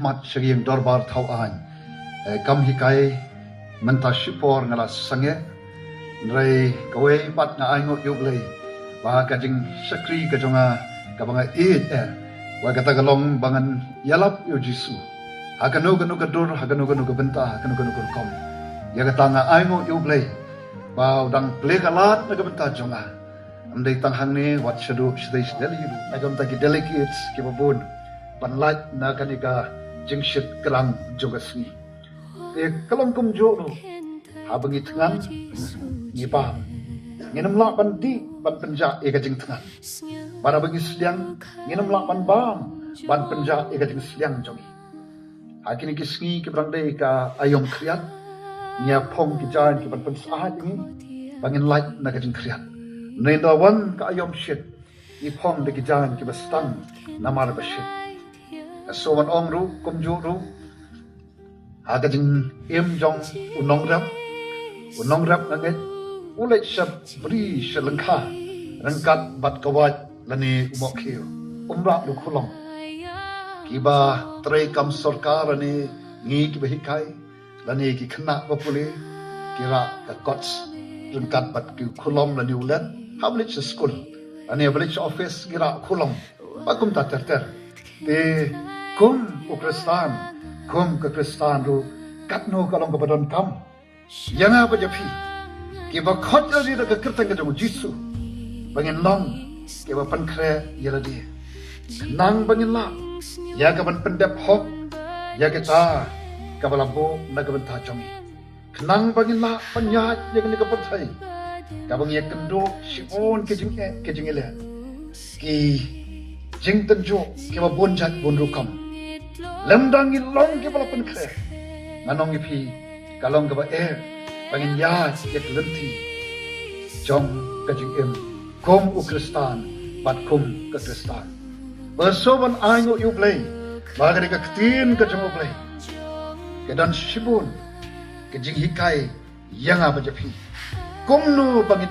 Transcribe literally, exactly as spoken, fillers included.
Mat sha ka ïing dorbar thaw aiñ. Eh, kam hikai mynta shipor nga la sangeh. Hynrei kawei pat nga ainguh ïa U Blei ba ka jingshakri ka jong nga kaba nga ïeit eh, ba kata ka long ba ngan ïalap ïa U Jisu ha kano kano ka dur, ha kano kano ka bynta, ha kano kano ka rukom. Ïa kata nga ainguh ïa U Blei ba u dang plie ka lad na ka bynta jong nga. Ym dei tang hangne, wat shaduh shatei shatei ruh, na ka bynta ki delegates kiba bun ban lait na kane ka jingshit krang jong ka sngi. Te ka long kumjuh ruh, haba ngi thngan ngi bam. Ngin ym lah ban dih ban pynjah ïa ka jingthngan. Bad haba ngi sliang, ngin ym lah ban bam ban pynjah ïa ka jingsliang jong ngi. Ha kine ki sngi kiba dang dei ka aïom khriat, ngi ïa phong ki jaiñ kiban pynsyaid ïa ngi ba ngin lait na ka jingkhriat. Hynrei ynda wan ka aïom shit, ngi phong da ki jaiñ kiba sdang namar ba shit. Nga sngewbha ban ong ruh kumjuh ruh, ha ka jingim jong u nongrep, u nongrep nga ngeit u leit sha bri sha lyngkha ryngkat bad ka wait lane u mohkhiew, um rah da u khulom. Kiba trei kam sorkar lane ngi kiba hikai lane ki khynnah ba pule, ki rah ka coats ryngkat bad ki khulom lane u leit, haba leit sha skul lane haba leit sha office ki rah khulom. Ba kumta ter ter. Te kum u Khristan, kum ka Khristan ruh, katno ka long kaba donkam ïa nga bad ïa phi kiba khot ïa lade da ka kyrteng ka jong U Jisu, ba ngin long kiba pynkhreh ïa lade, khnang ba ngin lah ïa kaban pyndep hok ïa kata kaba la buh na ka bynta jong ngi. Khnang ba ngin lah ban ïaid ïa kane ka pyrthei kaba ngi ïakynduh shibun ki jingeh ki jingeh, ki jingtynjuh kiba bun jait bun rukom. Lymda ngi long kiba la pynkhreh, ngan ong ïa phi, ka long kaba eh ba ngin ïaid ïa ka lynti jong ka jingim kum u Khristan bad kum ka Khristan. Ba sngewbha ban ainguh ïa U Blei ba ka dei ka ktien ka jong U Blei ka don shibun ka jinghikai ïa nga bad ïa phi. Kumno ba ngin